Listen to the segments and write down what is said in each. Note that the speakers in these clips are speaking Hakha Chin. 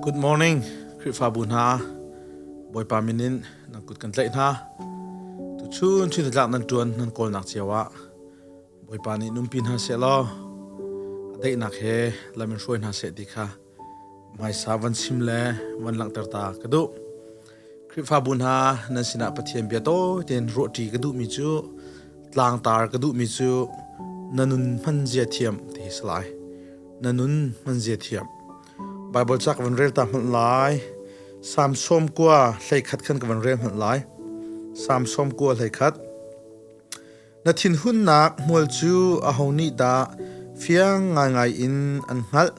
Good morning, Khrihfabu hna. Bawipa min in nan kut kan tlaih hna. Tuchun chun tlak nan tuan nan kawlnak cio ah Bawipa nih numpi hna seh law a daihnak he lam in hruai hna seh ti kha hmaisa van chim le van langhter ta ka duh. Khrihfabu hna nan sinah Pathian bia tawi tein ruahṭi ka duhmi cu tlangtar ka duhmi cu na nun hman zia thiam ti hi si lai. Na nun hman zia thiam. Bible ca ka van rel ta hmanh lai. Salm 90 hleikhat khan ka van rel hmanh lai. Salm 90 hleikhat. Na thinhunnak hmual cu aho nih dah fiang ngaingai in an hngalh?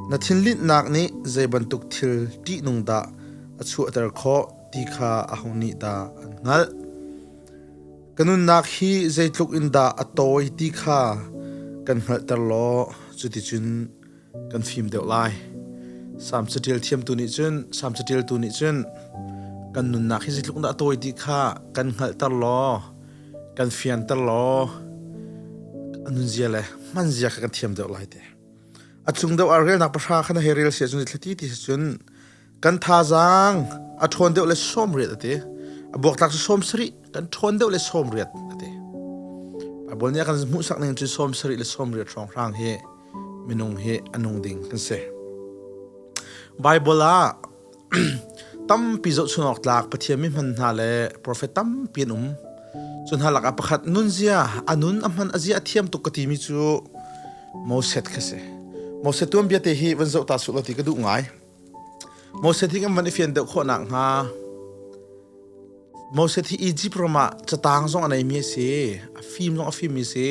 Na thinlinhnak nih zei bantuk thil ṭihnung dah a chuahter khawh ti kha aho nih dah an hngalh? Ka nunnak hi zeitluk in dah a tawi ti kha kan hngalhter law cuticun kan fim deuh lai. Salm caṭial thiamtu nih cun, Salm caṭialtu nih cun kan nunnak hi zeitluk dah a tawi ti kha kan hngalhter law, kan fianter law, a nunzia le hmanzia kha kan thiam deuh lai te. A cung deuh ah relnak pahra kha na hei rel si ahcun thlati ti si cun kan thazaang a ṭhawn deuh le 80 a ti. A buaktlak cu 70, kan ṭhawn deuh le 80 a ti. Bible nih a kan hmuhsak ning cu 70 le 80 hrawnghrang hi minung hi a nung ding kan si. Bible ah tampi zohchun awk tlak Pathian mi hman hna le profet tampi an um. Cu hna lakah pakhat nunzia a nun a hman a zia a thiam tuk ka timi cu Moses kha si. Moses tuanbia te hi van zoh ta suh law ti ka duh ngai. Moses hi kan van i fian deuh khawh nak hnga Moses hi Egypt ram ah catang zong a neimi a si. A fim zong a fimmi a si.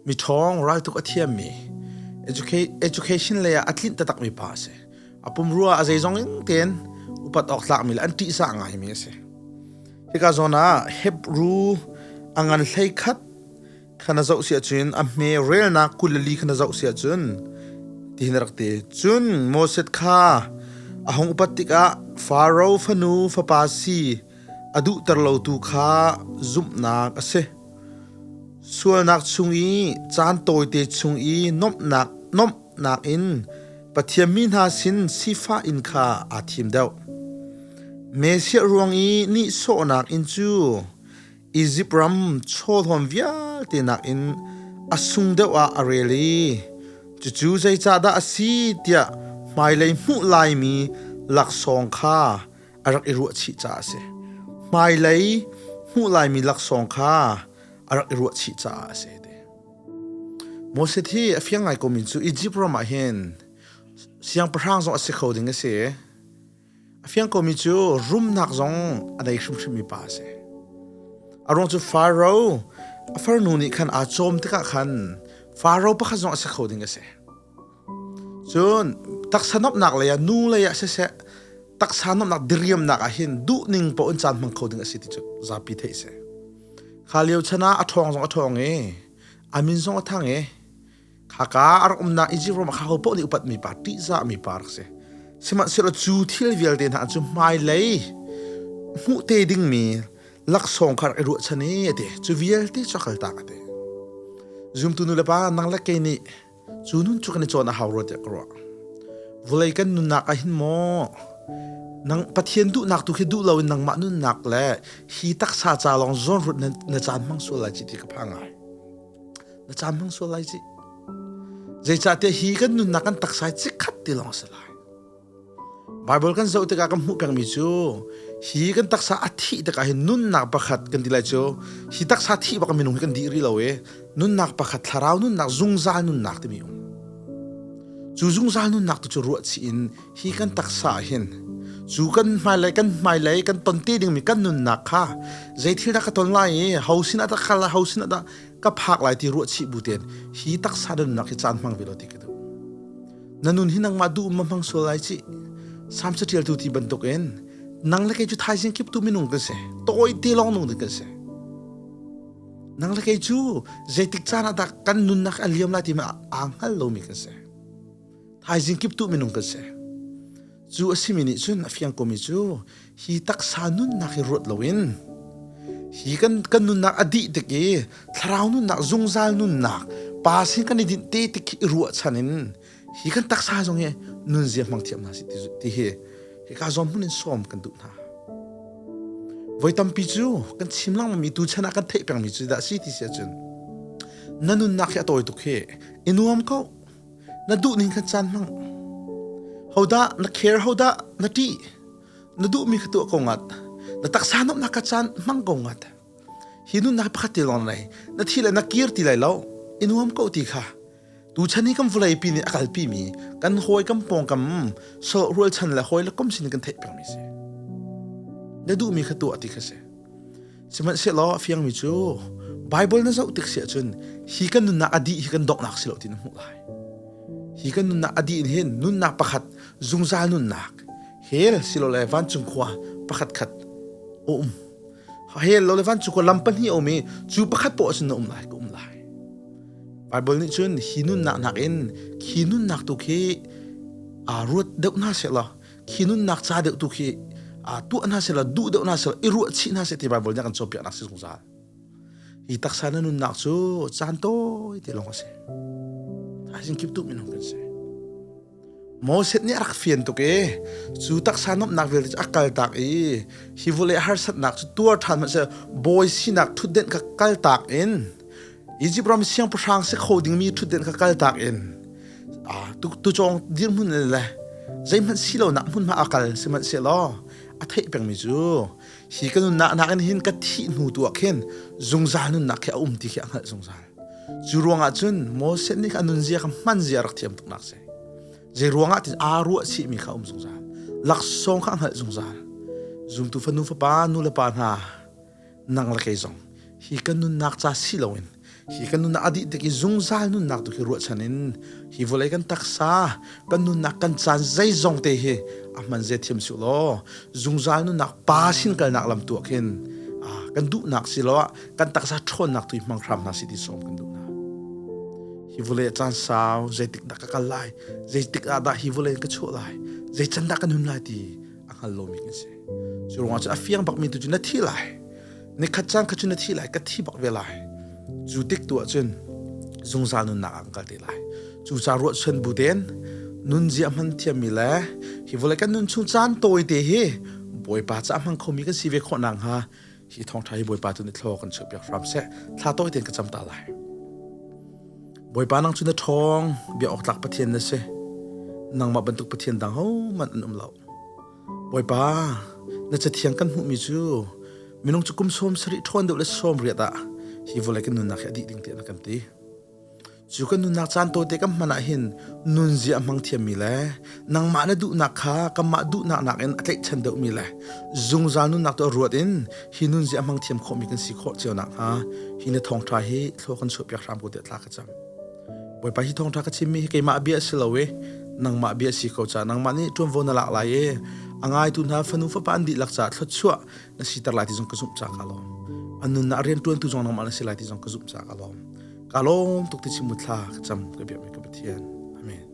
Mi ṭhawng raltuk a thiammi. Education lei ah a tlinh taktakmi pa a si. A pumrua a zeizong in tein upat awk tlakmi le an ṭihzah ngaimi a si. Hika zawn ah Hebrew a ngan 11 kha na zoh si ahcun a hme relnak 24 kha na zoh si ahcun tihin a rak ti. Cun Moses kha a hung upat tikah Faro fanu fapa si a duhter lotu kha zumhnak a si. Sualnak chung i caan tawite chung i nomhnak nomhnak in Pathian mi hna sin sifah in kha aa thim deuh. Messiah ruang i nihsawhnak in cu Izipt ram chawhlawn vialte nakin a sung deuh ah a rel i cucu zeicahdah a si tiah hmailei hmuh laimi laksawng kha a rak i ruahchih caah a si. Hmailei hmuh laimi laksawng kha a rak i ruahchih caah a si. Moses hi a fiang ngai komi cu Izipt ram ah hin siangpahrang zong a si kho ding a si. A fiang komi cu rumnak zong a nei hrimhrimmi pa a si. A ruang cu Faro a farnu nih khan aa cawm tikah khan Faro pakhat zong a si kho ding a si. Cun taksa nomhnak lei ah nu lei ah siseh taksa nomhnak diriamnak ah hin duhning paoh in caan hmang kho ding a si ti cu zapi theih si. Kha lio chan ah a ṭhawng zong a ṭhawng i a min zong a thang i Khaka a rak umnak Egypt ram ah kha ho paoh nih upatmi pa, ṭihzahmi pa rak si. Sihmanhsehlaw cu thil vialte hna cu hmailei hmuh te dingmi laksawng kha rak i ruahchan i a ti. Cu vialte cu a kaltak a ti. Zumtu nu le pa nang le kei nih cu nun cu kan i cawn a hau rua tiah ka ruah. Vawlei kan nunnak ah hin maw nang Pathian duhnak tu khi duh loin nangmah nunnak le hi taksa ca lawng zawnrut na caan hmang sual lai ci ti ka phang ngai. Na caan hmang sual lai ci. Zeicahtiah hi kan nunnak kan taksa hi chikkhat ti lawng a si lai. Bible kan zoh tikah kan hmuh pengmi cu hi kan taksa a thih tikah hin nunnak pakhat kan ti lai cu hi taksa thih bak minung hi kan dih rih lo i nunnak pakhat thlarau nunnak zungzal nunnak timi um. Cu zungzal nunnak tu cu ruah chih in hi kan taksa hin cu kan hmailei kan hmailei kan ton te dingmi kan nunnak kha zei thil dah ka ton lai i ho sin ah dah kal lai ho sin ah dah ka phak lai ti ruah chih bu tein hi taksa nunnak hi caan hmang ve lo ti ka duh. Na nun hi nangmah duh ma hmang sual lai ci. Sam catialtu ti bantuk in nang le kei cu thaizing kip tu minung kan si. Tawi te lawng nung ding kan si. Nang le kei cu zeitik caan ah dah kan nunnak a liam lai ti ma aa hngal lomi kan si. Thaizing kip tu minung kan si. Cu a simi nih cun a fiang komi cu hi taksa nunnak hi ruat loin hi kan kan nunnak a dih tik i thlarau nunnak zungzal nunnak pa sin kan i dinh te tik i ruahchan in Hi kan taksa zong hi nunzia hmang thiam hna sih ti hi hika zawn hmun in sawm kan duh hna. Voi tampi cu kan chim lengmangmi tu chan ah kan theih pengmi cu dah si ti si ahcun na nunnak hi a tawi tuk hi i nuam ko na duh ning khan caan hmang hodah na care hodah na ṭih na duhmi kha tuah ko ngat na taksa nuamhnak kha caan hmang ko ngat hi nunnak pakhat te lawng nei na thi le na kir ti lai lo i nuam ko ti kha tuchan hi kan vawlei pi nih a kalpi mi kan hawi kan pawngkam so rualchan le hawi le kom sin kan theih pengmi si na duhmi kha tuah ti kha si sihmanhsehlaw a fiangmi cu Bible na zoh tik si ahcun hi kan nunnak a dih hi kan donghnak si lo ti na hmuh lai hi kan nunnak a dih in hin nunnak pakhat zungzal nunnak hell silole vancung khua pakhat khat a um hell lo le vancung khua lam pahnih a um i cu pakhat poah cun na um lai ka um lai Bible nih cun hi nunnak nakin khi nunnak tu khi aa ruat deuh hna seh law khi nunnak ca deuh tu khi aa tuah hna seh law duh deuh hna seh law i ruah chih hna seh ti Bible nih a kan cawnpiaknak si zungzal. Hi taksa na nunnak cu caan tawi te lawng a si. Thaizing kip tu minung kan si. Moses nih a rak fian tuk i cu taksa nuamhnak vialte cu a kaltak i hi vawlei harsatnak cu tuar ṭhan hmanh seh bawi sinak ṭhutdenh kha kaltak in Egypt ram siangpahrang si kho dingmi ṭhutdenh kha kaltak in tucawng dirhmun le zeihmanh si lonak hmunhma a kal sihmanhsehlaw a theih pengmi cu hi ka nunnak nakin hin ka thih hnu tu ah khin zungzal nunnak khi a um ti khi a hngalh zungzal. Cu ruangah cun Moses nih a nunzia kha hmanzia rak thiam tuknak si. Zei ruangah tin aa ruah chihmi kha um zungzal. Laksawng kha a hngalh zungzal. Zumtu fanu fapa nu le pa hna nang le kei zong hi kan nunnak ca si loin hi kan nunnak a dih tik i zungzal nunnak tu khi ruahchan in hi vawlei kan taksa kan nunnak kan caan zeizong te hi a hman zia thiam su law zungzal nunnak pa sin kalnak lam tu ah khin kan duhnak si lo ah kan taksa ṭhawnnak tu hi hmang hram hna si ti sawm kan duh hna. Hi vawlei caan sau zeitik dah ka kal lai, zeitik ah dah hi vawlei ka chuah lai, zei can dah ka nun lai ti a hngal lomi kan si. Cu ruangah cu a fiang bakmi tu cu na thi lai. Nikhat caan kha cu na thi lai, ka thi bak ve lai. Cu tik tu ahcun zungzal nunnak ah kan kal te lai. Cu ca ruahchan bu tein nunzia hman thiammi le hi vawlei kan nun chung caan tawi te hi Bawipa ca hmang khomi kan si ve khawh nakhnga Hi thawngṭha hi Bawipa tu nih thlaw kan chuahpiak hram seh. Thla tawi tein ka cam ta lai. Bawipa nang cu na ṭhawng, bia awk tlak Pathian na si. Nangmah bantuk Pathian dang hohmanh an um lo. Bawipa, na cathiang kan hmuhmi cu minung cu kum 70 ṭhawn deuh le 80 ah hi vawlei kan nunnak hi a dih ding tiah na kan ti. Cu kan nunnak caan tawite kan hman ah hin nunzia a hmang thiammi le nangmah na duhnak kha kanmah duhnak nakin a tlaihchan deuhmi le zungzal nunnak tu a ruat in hi nunzia a hmang thiam khawhmi kan si khawh cio nakhnga hi na thawngṭha hi thlua kan chuahpiak hram ko tiah thla ka cam. Bawipa hi thawngṭha ka chimmi hi keimah bia a si lo i nangmah bia a si ko caah nangmah nih ṭuanvo na lak lai i a ngaitu hna fanu fapa an dihlak caah thluachuah na siter lai ti zong ka zumh caah ka lawm. An nunnak rianṭuantu zong nangmah na si lai ti zong ka zumh caah ka lawm. Ka lawm tuk ti chim thla ka cam ka biakmi ka Pathian. Amen.